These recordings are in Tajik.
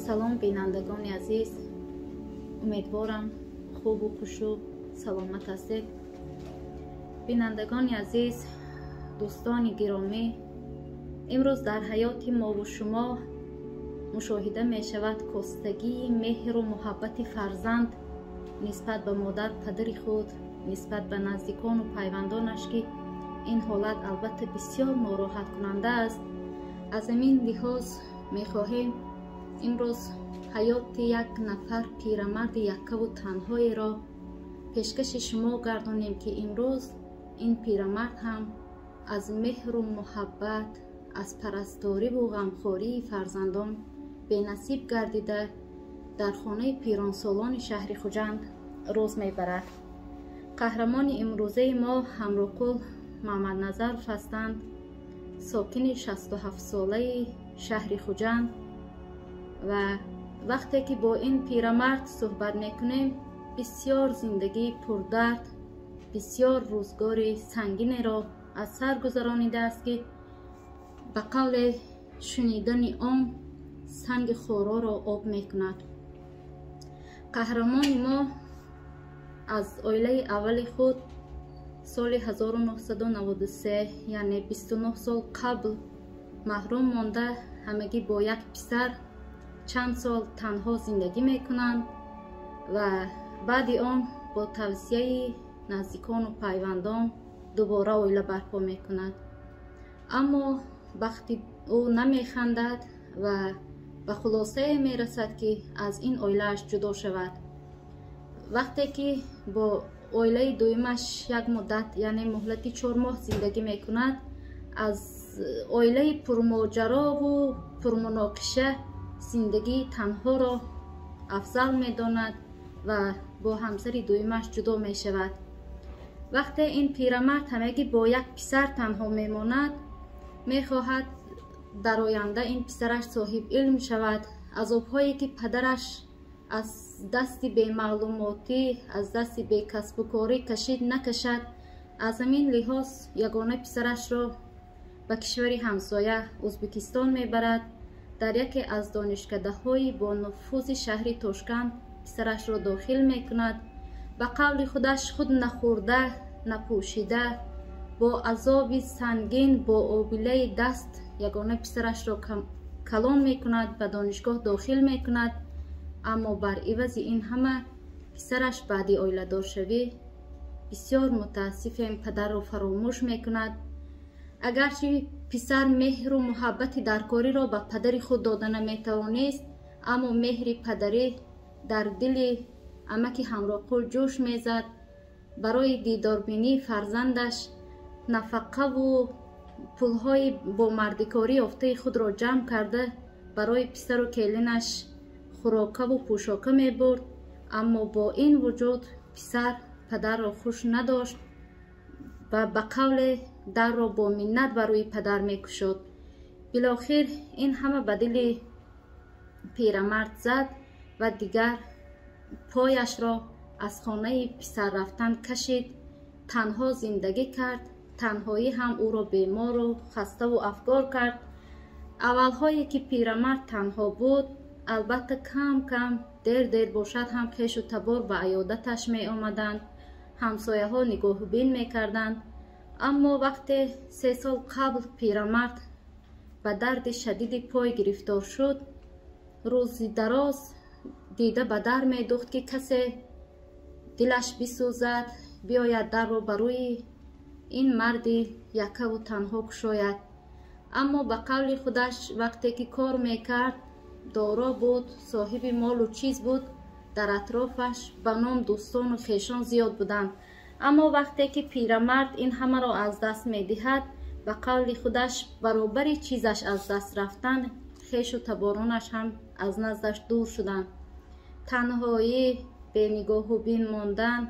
Салом, бинандагони азиз. Умедворам, хубу хушу саломат ҳастед. Бинандагони азиз, дӯстони гиромӣ, имрӯз дар ҳаёти мову шумо мушоҳида мешавад костагии меҳру муҳаббати фарзанд нисбат ба модар, падари худ, нисбат ба наздикону пайвандонаш, ки ин ҳолат албатта бисёр нороҳаткунанда аст. Аз ҳамин лиҳоз мехоҳем имрӯз ҳаёти як нафар пирамарди яккаву танҳоеро пешкаши шумо гардонем, ки имрӯз ин пирамард ҳам аз меҳру муҳаббат, аз парасториву ғамхории фарзандон бенасиб гардида, дар хонаи пиронсолони шаҳри Хуҷанд рӯз мебарад. Қаҳрамони имрӯзаи мо Ҳамроқул Мамадназаров ҳастанд, сокини 67-солаи шаҳри Хуҷанд. Ва вақте ки бо ин пирамард суҳбат мекунем, бисёр зиндагии пурдард, бисёр рӯзгори сангинеро аз сар гузаронидааст, ки ба қавле шунидани он санги хороро об мекунад. Қаҳрамони мо аз оилаи аввали худ соли 1993, яъне 29 сол қабл, маҳрум монда, ҳамагӣ бо як писар чанд сол танҳо зиндагӣ мекунанд ва баъди он бо тавсияи наздикону пайвандон дубора оила барпо мекунад. Аммо бахти ӯ намехандад ва ба хулосае мерасад, ки аз ин оилааш ҷудо шавад. Вақте ки бо оилаи дуюмаш як муддат, яъне муҳлати 4 моҳ зиндагӣ мекунад, аз оилаи пурмоҷарову пурмуноқиша зиндагии танҳоро афзал медонад ва бо ҳамсари дуюмаш ҷудо мешавад. Вақте ин пирамард ҳамагӣ бо як писар танҳо мемонад, мехоҳад дар оянда ин писараш соҳиб илм шавад. Азобҳое ки падараш аз дасти бемаълумотӣ, аз дасти бекасбукорӣ кашид, накашад. Аз ҳамин лиҳоз ягона писарашро ба кишвари ҳамсоя Ӯзбекистон мебарад. Дар яке аз донишкадаҳои бонуфузи шаҳри Тошканд писарашро дохил мекунад. Ба қавли худаш, худ нахӯрда, напӯшида, бо азоби сангин, бо обилаи даст ягона писарашро калон мекунад, ба донишгоҳ дохил мекунад. Аммо бар ивази ин ҳама писараш баъди оиладоршавӣ, бисёр мутаассифем, падарро фаромӯш мекунад. Агарчи писар меҳру муҳаббати даркориро ба падари худ дода наметавонист, аммо меҳри падарӣ дар дили амаки Ҳамроқул ҷӯш мезад. Барои дидорбинии фарзандаш нафақаву пулҳои бо мардикорӣ ёфтаи худро ҷамъ карда, барои писару келинаш хӯрокаву пӯшока мебурд. Аммо бо ин вуҷуд писар падарро хуш надошт ва ба қавле дарро бо миннат ба рӯи падар мекушод. Билохир ин ҳама ба дили пирамард зад ва дигар пояшро аз хонаи писар рафтан кашид, танҳо зиндагӣ кард. Танҳоӣ ҳам ӯро бемору хаставу афгор кард. Аввалҳое ки пирамард танҳо буд, албатта, кам кам, дер дер бошад ҳам, хешу табор ба аёдаташ меомаданд, ҳамсояҳо нигоҳубин мекарданд. Аммо вақте 3 сол қабл пирамард ба дарди шадиди пой гирифтор шуд, рӯзи дароз дида ба дар медухт, ки касе дилаш бисӯзад, биёяд, дарро ба рӯи ин марди яккаву танҳо кушояд. Аммо ба қавли худаш, вақте ки кор мекард, доро буд, соҳиби молу чиз буд, дар атрофаш ба ном дӯстону хешон зиёд буданд. Аммо вақте ки пирамард ин ҳамаро аз даст медиҳад, ба қавли худаш, баробари чизаш аз даст рафтан, хешу таборонаш ҳам аз наздаш дур шуданд. Танҳоӣ, бенигоҳубин мондан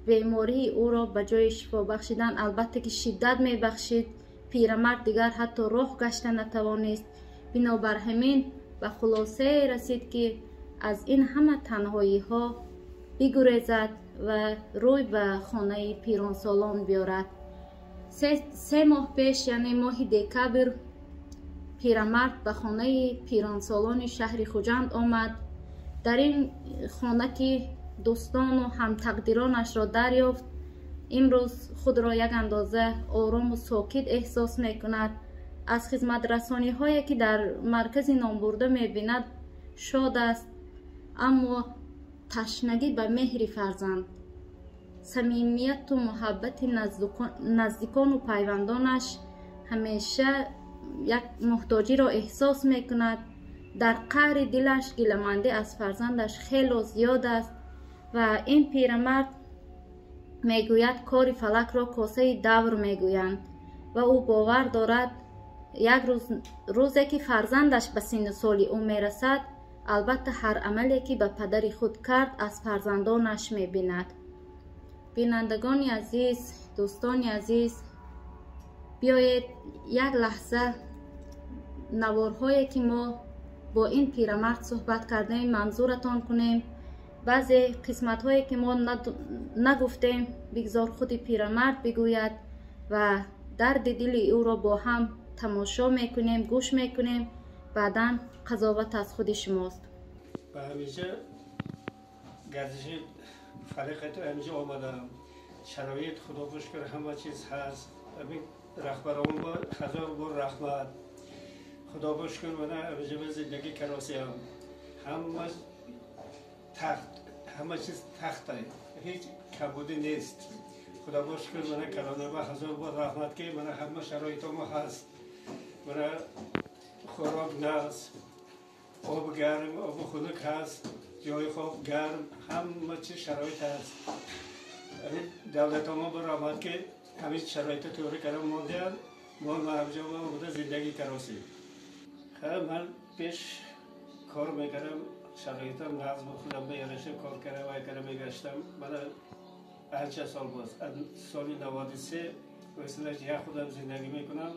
бемории ӯро ба ҷои шифо бахшидан, албатта ки, шиддат мебахшид. Пирамард дигар ҳатто роҳ гашта натавонист. Бинобар ҳамин ба хулосае расид, ки аз ин ҳама танҳоиҳо бигурезад ва рӯй ба хонаи пиронсолон биёрад. 3 моҳ пеш, яъне моҳи декабр. Пирамард ба хонаи пиронсолони шаҳри Хуҷанд омад. Дар ин хона ки дӯстону ҳамтақдиронашро дарёфт, имрӯз худро як андоза орому сокит эҳсос мекунад. Аз хизматрасониҳое ки дар маркази номбурда мебинад шод аст, аммо ташнагӣ ба меҳри фарзанд, самимияту муҳаббати наздикону пайвандонаш ҳамеша як муҳтоҷиро эҳсос мекунад. Дар қаъри дилаш гиламандӣ аз фарзандаш хело зиёд аст ва ин пирамард мегӯяд кори фалакро косаи давр мегӯянд ва ӯ бовар дорад як рӯзе ки фарзандаш ба синну соли ӯ мерасад, албатта ҳар амале ки ба падари худ кард аз фарзандонаш мебинад. Бинандагони азиз, дӯстони азиз, биёед як лаҳза наворҳое ки мо бо ин пирамард суҳбат кардаем манзуратон кунем. Баъзе қисматҳое ки мо нагуфтем бигзор худи пирамард бигӯяд ва дарди дили ӯро бо ҳам тамошо мекунем, гӯш мекунем. Баъдан қазоват аз худи шумост. Ба ҳамеша гардиши фалақату ҳамеша омадам. Шароит худо шукр ҳама чиз ҳаст. Ҳамин раҳбарон ба ҳазор бор раҳмат. Худо шукр мана ҳамеша ба зиндагӣ каросиям. Ҳама тахт, ҳама чиз тахта, ҳеҷ камбудӣ нест. Худо шукр мана калона ба ҳазор бор раҳмат ки мана ҳама шароитомо ҳаст. Мана хӯрок наст, об гарм, оби хунук ҳаст, ҷои хоб гарм, ҳама чиз шароит ҳаст. Давлатомо ба раҳмат ки ҳамин шароита тӯғри карда мондиям, мо ҳамҷо омада зиндагӣ каросем. Ман пеш кор мекардам, шароитам нағз буд, худам ба яраша кор карда вай карда мегаштам. Мана анча сол боз, соли 93 василаш як худам зиндагӣ мекунам.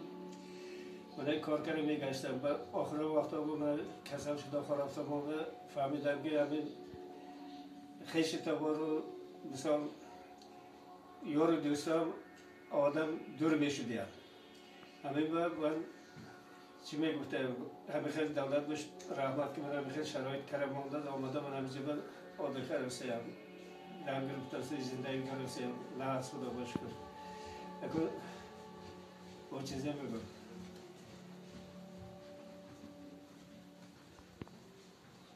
Мана кор карда мегаштам. Охири вақто ман касал шуда хорафта монда, фаҳмидам ки ҳамин хеши табору мисол ёру дӯстам одам дур мешудиям. Ҳамин ба ман чӣ мегуфтам, ҳамин хел давлат бош раҳмат ки ман ҳамин хел шароит карда монда омада ман ҳаминҷо ба одил карасиям, дам гирифтаси зиндагӣ карасиям. Нағз, худо ба шукр. Акун бо чизе мегӯям.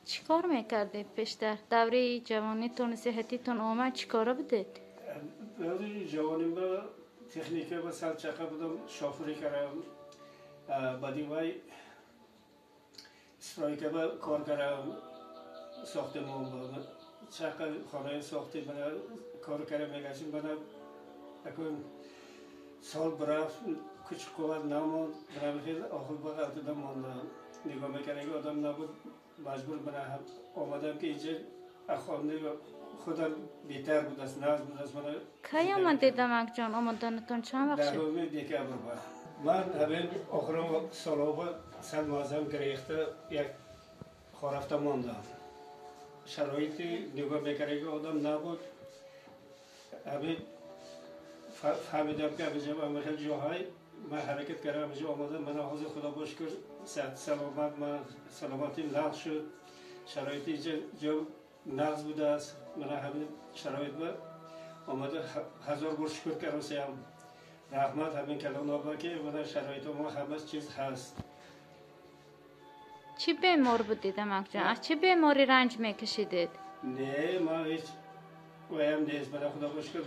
Чӣ кор мекардед пештар? Давраи ҷавонитон, сиҳатитон омад, чӣ кора будед? Давраи ҷавоним ба техника ба сарчақа будам, шофурӣ кардам. Баъди вай стройка ба кор кардам, сохтемон ба чақа хонаи сохтем, мана кор карда мегаштем. Мана акун сол бирафт, куч қувват намонд, бирам хел охир ба ғалтида мондам. Нигоҳ мекардаги одам набуд, маҷбур мана омадам ки инҷа ахони худам беҳтар будааст, нағз будааст. Мана кай омадед, амакҷон? Омаданатон чанд вақт шуд? 10 декабр ба. Ман ҳамин охирон солҳо сад муаззам гирифта як хорафта мондам. Шароити нигоҳ мекардаги одам набуд. Ҳамин фаҳмидам ки ҳаминҷа ҳамин хел ҷоҳай ман ҳаракат кардам, ҳаминҷа омадам. Мана ҳозир худо ба шукр сиҳат саломат, ман саломатим нағз шуд. Шароити инҷа ҷо нағз будааст. Мана ҳамин шароит ба омада ҳазор бор шукр каросиям. Раҳмат ҳамин калоноба ки мана шароито мо ҳама чиз ҳаст. Чӣ бемор будед, амакҷон? Аз чӣ беморӣ ранҷ мекашидед? Не, ман ҳеҷ ваям нест. Мана худо ба шукр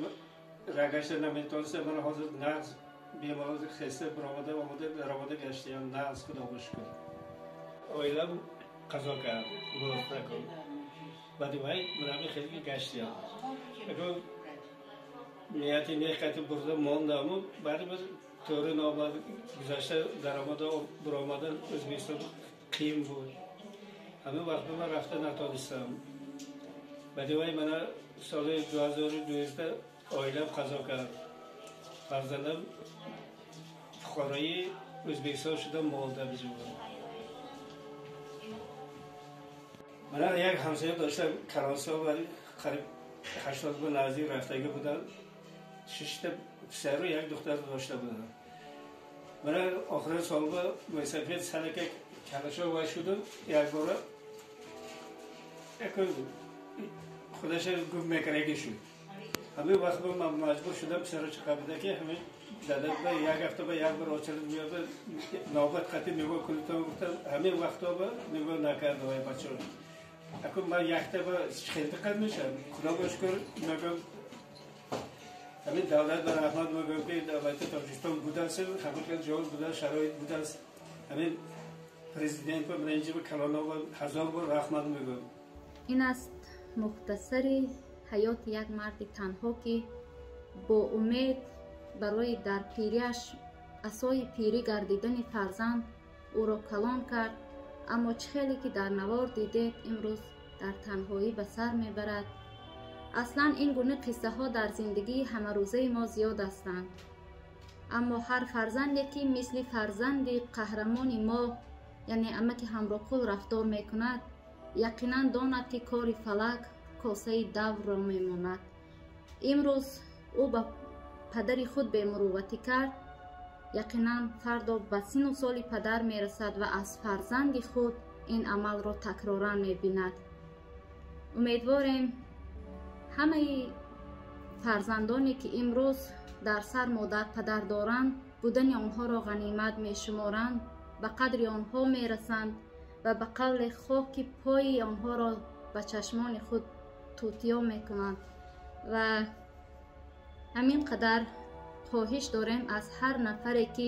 рагашта наметонистам. Мана ҳозир нағз бемор хеста биромада омада даромада гаштиям. Нағз, худо ба шукр. Оилам қазо кард, мурод. Баъди вай мана ҳамин хеле гаштиям. Нияти неқати бурда мондаму барибир тӯри номад гузашта даромада биромадан Ӯзбекистон қийин буд. Ҳамин вақт ман рафта натонистам. Баъди вай мана соли 2012 оилам қазо кард. Фарзандам фуқарои Ӯзбекистон шуда монда биҷо. Мана як ҳамсоя доштам, калонсол, вале қариб 80 ба наздик рафтагӣ буданд. 6 писару як духтар дошта будам. Мана охири сол мӯйсафед сарака калашо вай шуду як бора худаша гум мекараги шуд. Ҳамин вақт ман маҷбур шудам писарача қабида ки ҳамин дада як ҳафта ба як бор очарад меёбад, навбат қатӣ нигоҳ кунитон гуфтам. Ҳамин вақтҳо нигоҳ накард вай бачаро. Акун ман якта ба хеле диққат мешавам. Худо ба шукр мегӯям, ҳамин давлат ба раҳмат мегӯям ки давлати Тоҷикистон будааст, ҳамин хел ҷо будааст, шароит будааст. Ҳамин президент ба ман инҷа калоно ҳазор бор раҳмат мегӯям. Ин аст мухтасари ҳаёти як марди танҳо, ки бо умед барои дар пириаш асои пирӣ гардидани фарзанд ӯро калон кард. Аммо чӣ хеле ки дар навор дидед, имрӯз дар танҳоӣ ба сар мебарад. Аслан ин гуна қиссаҳо дар зиндагии ҳамарӯзаи мо зиёд ҳастанд. Аммо ҳар фарзанде ки мисли фарзанди қаҳрамони мо, яъне амаки Ҳамроқул, рафтор мекунад, яқинан донад, ки кори фалак косаи даврро мемонад. Имрӯз ӯ ба падари худ бемурувватӣ кард, яқинан фардо ба сину соли падар мерасад ва аз фарзанди худ ин амалро такроран мебинад. Умедворем, ҳамаи фарзандоне ки имрӯз дар сар модар падар доранд, будани онҳоро ғанимат мешуморанд, ба қадри онҳо мерасанд ва ба қавле хоки пои онҳоро ба чашмони худ тутиё мекунанд. Ва ҳамин қадар хоҳиш дорем аз ҳар нафаре ки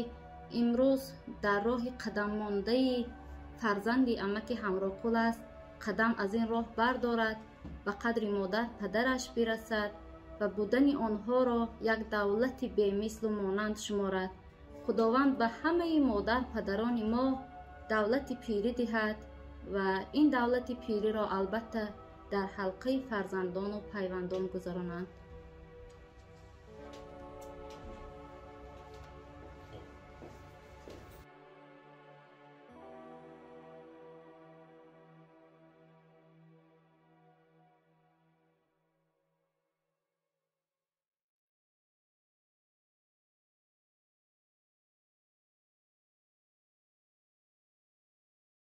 имрӯз дар роҳи қадаммондаи фарзанди амаки Ҳамроқул аст, қадам аз ин роҳ бардорад, ба қадри модар падараш бирасад ва будани онҳоро як давлати бемислу монанд шуморад. Худованд ба ҳамаи модар падарони мо давлати пирӣ диҳад ва ин давлати пириро албатта дар ҳалқаи фарзандону пайвандон гузаронанд.